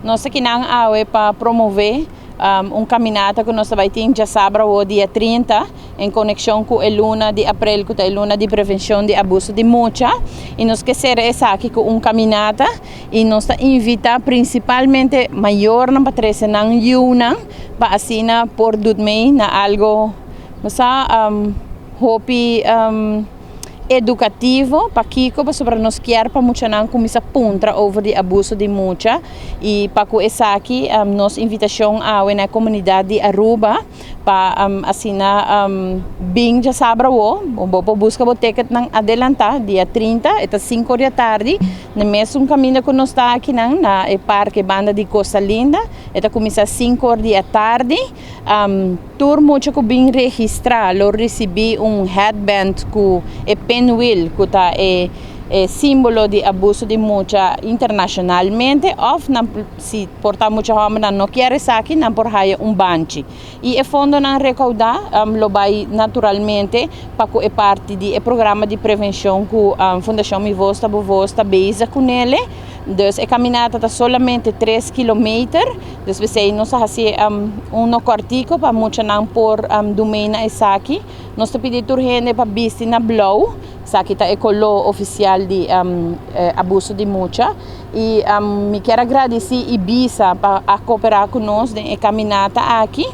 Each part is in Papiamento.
Nos t'akinan awe pa promove un caminata cu nos ta bay tin diasabra, dia 30, en conexion cu e luna di april, cu ta e luna di prevencion di abuso di mucha. Y nos kier esaki cu un caminata y nos ta invita principalmente mayornan pa trece nan yiunan, pa asina por duna mee na algo, basta hopi educativo pa kico, pasobra nos kier pa muchanan cuminsa puntra over di abuso di mucha. Y pa cu esaki nos invitacion awe na comunidad di Aruba pa asina bin diasabra awo, bo por busca bo ticket nan adelanta. Dia 30, e ta 5 or di atardi, na mesun caminda cu nos ta aki na e parke banda di Costa Linda. E ta cuminsa 5 or di atardi. Tur mucha cu bin registra lo ricibi un headband cu e pinwheel, cu ta e simbolo di abuso di mucha internacionalmente, of nan, si por ta mucha homber nan no kier esaki, nan por haya un banchi. Y e fondonan recauda lo bay naturalmente pa e parti di e programa di prevencion cu Fundacion Mi Voz Ta Bo Voz ta bezig cu ne. Dus e caminata ta solamente 3 kilometer, dus p'esey nos a haci un cortico pa muchanan por duna mee na esaki. Nos ta pidi tur hende pa bisti na blauw, esaki ta e color oficial di abuso di mucha. Y mi kier gradici Ibisa pa coopera cu nos den e caminata aki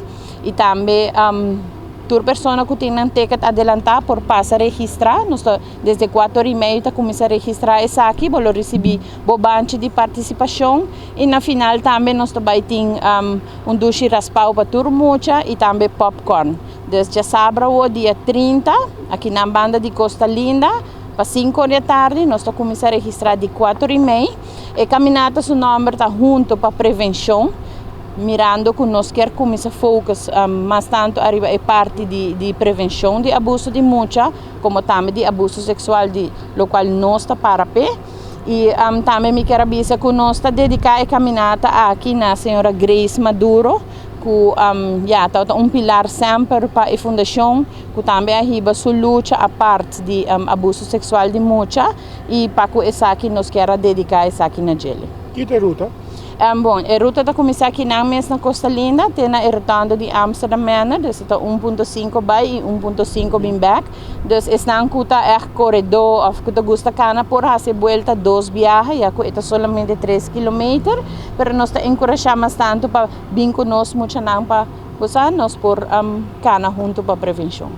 y tambe tur persona cu tin un ticket adelanta por pasa registra. Nos desde 4:30 ta cuminsa registra esaki, bo ricibi bo banchi di participacion y na final tambe nos tambe tin un dushi raspao pa tur mucha y tambe popcorn. Dus diasabra, dia 30, aki na banda di Costa Linda, pa 5 or di atardi, nos ta cuminsa registra di 4:30. E caminata su nomber ta Hunto pa Prevencion, mirando cu nos kier cuminsa focus mas tanto ariba e parti di prevencion di abuso di mucha, como tambe di abuso sexual, di locual nos ta para pe. Y tambe mi kier avisa cu nos ta dedica e caminata aki na señora Grace Maduro, cu ja, ta un pilar semper pa e fundacion, cu tambe a hiba su lucha aparte di abuso sexual di mucha, y pa esaki nos kier dedica esaki na dje. Ki ta e ruta? Bon, e ruta ta cuminsa aki na mes na Costa Linda, te na rotonde di Amsterdam Manor, dus ta 1.5 bay y 1.5 bin back. Dus esnan cu ta echt coredo of cu ta gusta cana por haci vuelta dos biaha, ya cu ta solamente 3 kilometer, pero nos ta encurasha mas tanto pa bin cu nos muchanan pa nos por cana hunto pa prevencion.